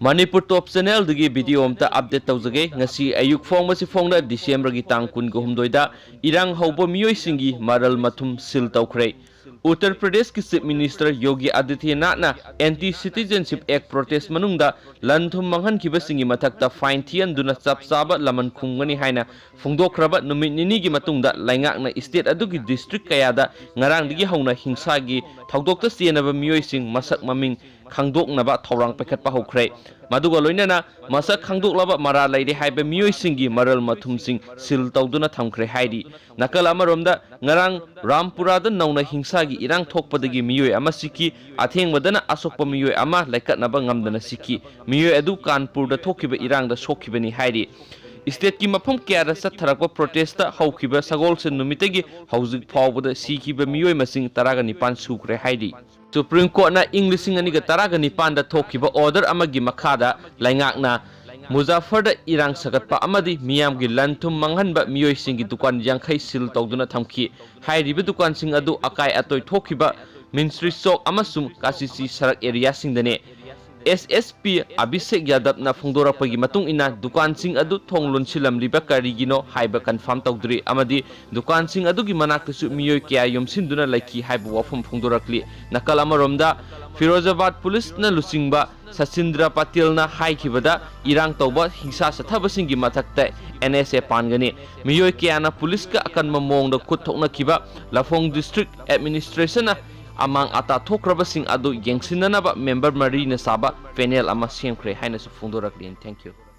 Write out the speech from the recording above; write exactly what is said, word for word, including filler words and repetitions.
ꯃꯅꯤꯄꯨꯔ ꯇꯣꯞ ꯆꯦꯅꯦꯜꯗꯒꯤ video ꯑꯝꯇ update ꯇꯧꯖꯒꯦ꯫ ꯉꯁꯤ ꯑꯌꯨꯛ ꯐꯣꯡꯕꯁꯤ ꯐꯣꯡꯅ ꯗꯤꯁꯦꯝꯕꯔꯒꯤ ꯇꯥꯡ ꯀꯨꯟꯒ ꯍꯨꯝꯗꯣꯏꯗ ꯏꯔꯥꯡ ꯍꯧꯕ ꯃꯤꯑꯣꯏꯁꯤꯡꯒꯤ ꯃꯔꯜ ꯃꯊꯨꯝ ꯁꯤꯜ ꯇꯧꯈ꯭ꯔꯦ꯫ ꯎꯠꯇꯔ ꯄ꯭ꯔꯗꯦꯁꯀꯤ ꯆꯤꯐ ꯃꯤꯅꯤꯁꯇꯔ ꯌꯣꯒꯤ ꯑꯗꯤꯇ꯭ꯌꯅꯥꯊꯅ ꯑꯦꯟꯇꯤ ꯁꯤꯇꯤꯖꯦꯟꯁꯤꯞ ꯑꯦꯛ ꯄ꯭ꯔꯣꯇꯦꯁ ꯃꯅꯨꯡꯗ ꯂꯟ ꯊꯨꯝ ꯃꯥꯡꯍꯟꯈꯤꯕꯁꯤꯡꯒꯤ ꯃꯊꯛꯇ ꯐꯥꯏꯟ ꯊꯤꯍꯟꯗꯨꯅ ꯆꯞ ꯆꯥꯕ ꯂꯃꯟ ꯈꯨꯝꯒꯅꯤ ꯍꯥꯏꯅ ꯐꯣꯡꯗꯣꯛꯈ꯭ꯔꯕ ꯅꯨꯃꯤꯠ ꯅꯤꯅꯤꯒꯤ ꯃꯇꯨꯡꯗ ꯂꯩꯉꯥꯛꯅ ꯁ꯭ꯇꯦꯠ ꯑꯗꯨꯒꯤ ꯗꯤꯁꯇ꯭ꯔꯤꯛ ꯀꯌꯥꯗ ꯉꯔꯥꯡꯗꯒꯤ ꯍꯧꯅ ꯍꯤꯡꯁꯥꯒꯤ ꯊꯧꯗꯣꯛꯇ ꯆꯦꯟꯅꯕ ꯃꯤꯑꯣꯏꯁꯤꯡ ꯃꯁꯛ ꯃꯃꯤꯡ ꯈꯪꯗꯣꯛꯅꯕ ꯊꯧꯔꯥꯡ ꯄꯥꯏꯈꯠꯄ ꯍꯧꯈ꯭ꯔꯦ꯫ ꯃꯗꯨꯒ ꯂꯣꯏꯅꯅ ꯃꯁꯛ ꯈꯪꯗꯣꯛꯂꯕ ꯃꯔꯥꯜ ꯂꯩꯔꯦ ꯍꯥꯏꯕ ꯃꯤꯑꯣꯏꯁꯤꯡꯒꯤ ꯃꯔꯜ ꯃꯊꯨꯝꯁꯤꯡ ꯁꯤꯜ ꯇꯧꯗꯨꯅ ꯊꯝꯈ꯭ꯔꯦ ꯍꯥꯏꯔꯤ꯫ ꯅꯥꯀꯜ ꯑꯃꯔꯣꯝꯗ ꯉꯔꯥꯡ ꯔꯥꯝꯄꯨꯔꯥꯗ ꯅꯧꯅ ꯍꯤꯡꯁꯥꯒꯤ ꯏꯔꯥꯡ ꯊꯣꯛꯄꯗꯒꯤ ꯃꯤꯑꯣꯏ ꯑꯃ ꯁꯤꯈꯤ, ꯑꯊꯦꯡꯕꯗꯅ ꯑꯁꯣꯛꯄ ꯃꯤꯑꯣꯏ ꯑꯃ ꯂꯩꯀꯠꯅꯕ ꯉꯝꯗꯅ ꯁꯤꯈꯤ꯫ ꯃꯤꯑꯣꯏ ꯑꯗꯨ ꯀꯥꯟꯄꯨꯔꯗ ꯊꯣꯛꯈꯤꯕ ꯏꯔꯥꯡꯗ ꯁꯣꯛꯈꯤꯕꯅꯤ ꯍꯥꯏꯔꯤ꯫ ꯁ꯭ꯇꯦꯠꯀꯤ ꯃꯐꯝ ꯀꯌꯥꯗ ꯆꯠꯊꯔꯛꯄ ꯄ꯭ꯔꯣꯇꯦꯁꯇ ꯍꯧꯈꯤꯕ ꯁꯒꯣꯜꯁꯦꯟ ꯅꯨꯃꯤꯠꯇꯒꯤ ꯍꯧꯖꯤꯛ ꯐꯥꯎꯕꯗ ꯁꯤꯈꯤꯕ ꯃꯤꯑꯣꯏ ꯃꯁꯤꯡ ꯇꯔꯥꯒ ꯅꯤꯄꯥꯟ ꯁꯨꯈ꯭ꯔꯦ ꯍꯥꯏꯔꯤ꯫ ꯁꯨꯄ꯭ꯔꯤꯝ ꯀꯣꯔꯠꯅ ꯏꯪ ꯂꯤꯁꯤꯡ ꯑꯅꯤꯒ ꯇꯔꯥꯒ ꯅꯤꯄꯥꯟꯗ ꯊꯣꯛꯈꯤꯕ ꯑꯣꯔꯗꯔ ꯑꯃꯒꯤ ꯃꯈꯥꯗ ꯂꯩꯉꯥꯛꯅ ꯃꯨꯖꯥꯐꯔꯗ ꯏꯔꯥꯡ ꯁꯥꯒꯠꯄ ꯑꯃꯗꯤ ꯃꯤꯌꯥꯝꯒꯤ ꯂꯟ ꯊꯨꯝ ꯃꯥꯡꯍꯟꯕ ꯃꯤꯑꯣꯏꯁꯤꯡꯒꯤ ꯗꯨꯀꯥꯟ ꯌꯥꯡꯈꯩ ꯁꯤꯜ ꯇꯧꯗꯨꯅ ꯊꯝꯈꯤ꯫ ꯍꯥꯏꯔꯤꯕ ꯗꯨꯀꯥꯟꯁꯤꯡ ꯑꯗꯨ ꯑꯀꯥꯏ ꯑꯇꯣꯏ ꯊꯣꯛꯈꯤꯕ ꯃꯤꯟꯁ꯭ꯔꯤ ꯆꯧꯛ ꯑꯃꯁꯨꯡ ꯀꯥꯁꯤꯁꯤ ꯁꯔꯛ ꯑꯦꯔꯤꯌꯥꯁꯤꯡꯗꯅꯤ꯫ ꯑꯦꯁ ꯑꯦꯁ ꯄꯤ ꯑꯚꯤꯁꯦꯛ ꯌꯥꯗꯕꯅ ꯐꯣꯡꯗꯣꯔꯛꯄꯒꯤ ꯃꯇꯨꯡ ꯏꯟꯅ, ꯗꯨꯀꯥꯟꯁꯤꯡ ꯑꯗꯨ ꯊꯣꯡ ꯂꯣꯟꯁꯤꯜꯂꯝꯂꯤꯕ ꯀꯔꯤꯒꯤꯅꯣ ꯍꯥꯏꯕ ꯀꯟꯐꯥꯔꯝ ꯇꯧꯗ꯭ꯔꯤ ꯑꯃꯗꯤ ꯗꯨꯀꯥꯟꯁꯤꯡ ꯑꯗꯨꯒꯤ ꯃꯅꯥꯛꯇꯁꯨ ꯃꯤꯑꯣꯏ ꯀꯌꯥ ꯌꯣꯝꯁꯤꯟꯗꯨꯅ ꯂꯩꯈꯤ ꯍꯥꯏꯕ ꯋꯥꯐꯝ ꯐꯣꯡꯗꯣꯔꯛꯂꯤ꯫ ꯅꯥꯀꯜ ꯑꯃꯔꯣꯝꯗ, ꯐꯤꯔꯣꯖꯥꯕꯥꯗ ꯄꯨꯂꯤꯁꯅ ꯂꯨꯆꯤꯡꯕ ꯁꯆꯤꯟꯗ꯭ꯔ ꯄꯇꯦꯜꯅ ꯍꯥꯏꯈꯤꯕꯗ, ꯏꯔꯥꯡ ꯇꯧꯕ ꯍꯤꯡꯁꯥ ꯆꯠꯊꯕꯁꯤꯡꯒꯤ ꯃꯊꯛꯇ ꯑꯦꯟ ꯑꯦꯁ ꯑꯦ ꯄꯥꯟꯒꯅꯤ꯫ ꯃꯤꯑꯣꯏ ꯀꯌꯥꯅ ꯄꯨꯂꯤꯁꯀ ꯑꯀꯟꯕ ꯃꯑꯣꯡꯗ ꯈꯨꯠ ꯊꯣꯛꯅꯈꯤꯕ ꯂꯐꯣꯡ ꯗꯤꯁꯇ꯭ꯔꯤꯛ ꯑꯦꯗꯃꯤꯅꯤꯁꯇ꯭ꯔꯦꯁꯟꯅ ꯑꯃꯥꯡ ꯑꯇꯥ ꯊꯣꯛꯈ꯭ꯔꯕꯁꯤꯡ ꯑꯗꯨ ꯌꯦꯡꯁꯤꯟꯅꯅꯕ ꯃꯦꯝꯕꯔ ꯃꯔꯤꯅ ꯁꯥꯕ ꯄꯦꯅꯦꯜ ꯑꯃ ꯁꯦꯝꯈ꯭ꯔꯦ ꯍꯥꯏꯅꯁꯨ ꯐꯣꯡꯗꯣꯔꯛꯂꯤ꯫ Thank you꯫